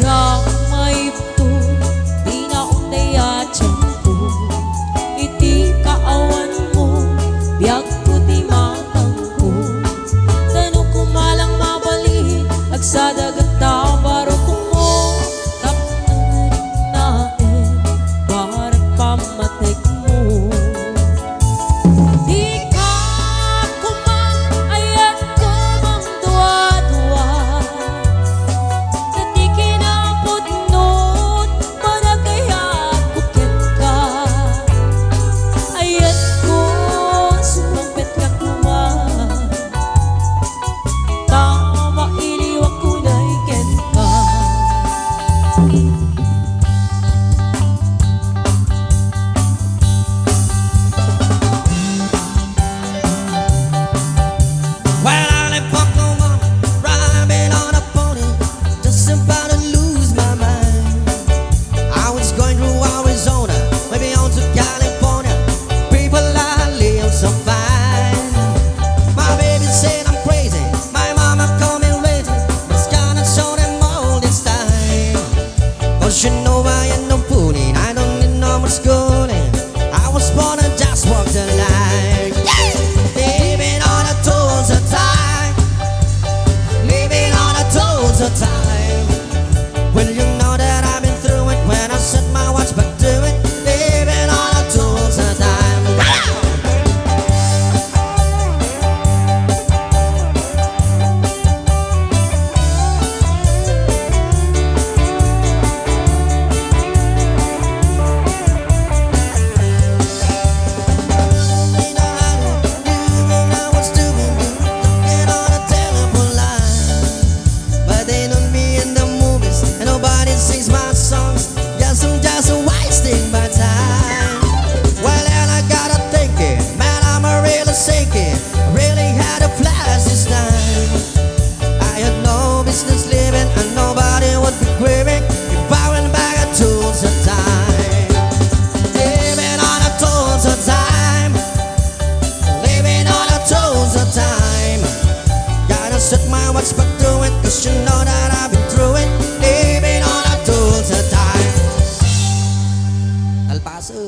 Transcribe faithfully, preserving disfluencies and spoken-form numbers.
Diak maipto ti naunday a tiempo iti kaawanmo, biagko ti matangko. Ta no koma lang mabalin, agsada gayam ta barukmo, tapno naen, barek pammatekmo. Dika koma, ayat komang dua-dua. Ta ti kinapudnot, panagayatko kenka. Ayatko a sumangpetka koma, ta mailiwakon kenka. Well, I left Oklahoma, riding on a pony, just about to lose my mind. I was going through Arizona, maybe on to California. People are living so fine. My baby said I'm crazy. My mama called me lazy. But it's gonna show them all this time. 'Cause you know I am no fooling, I don't need no more schooling. I was born and just walk the line. Yeah! Living on the tools of time. Living on the tools of time. Well, you know that I've been through it. When I set my watch back to it, living on the tools of time. But they don't be in the movies, and nobody sings my songs. Yes, I'm just wasting my time. Well, and I gotta think it, man, I'm a really sinking. Really had a blast this time. I had no business living, and nobody would be grieving if I went back to the time. Living on the tools of time. Living on the tools of time. Gotta set my watch back to it, 'cause you know that I've been through it. Living on the tools of time. Talpaso.